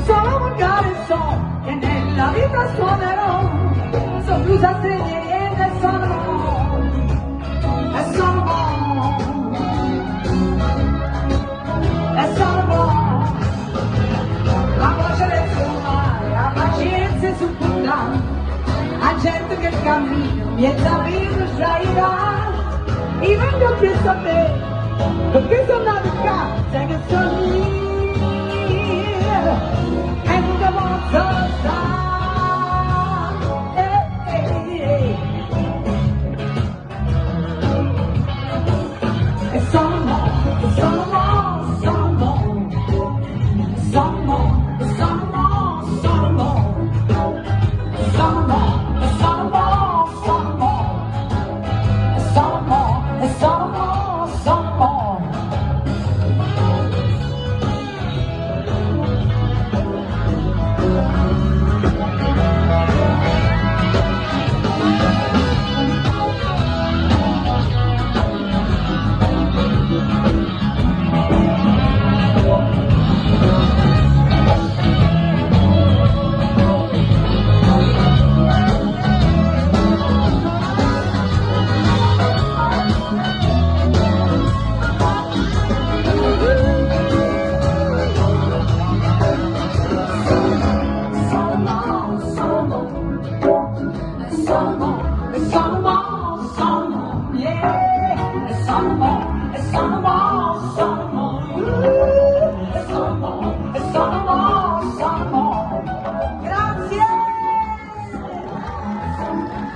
Solo mancare so che nella vita suonerò, sono chiusa a stringere e sono, e sono, e sono. La voce del suo mare, la pazienza su puttana, a gente che cammina, mezza vita srairà, e vengo presso a te, perché sono nato qua, sai che sono io, e non ti posso stare. Eh, eh, eh. E sono, sono, sono, sono, sono, sono, sono, sono, sono, sono, sono, sono. Sono, sono, sono, sono, sono, yeah. Sono, sono, sono, sono, sono, sono. Grazie!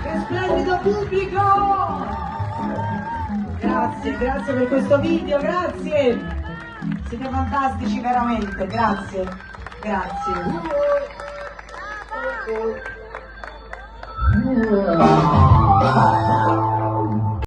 Che splendido pubblico! Grazie, grazie per questo video, grazie! Siete fantastici veramente, grazie, grazie.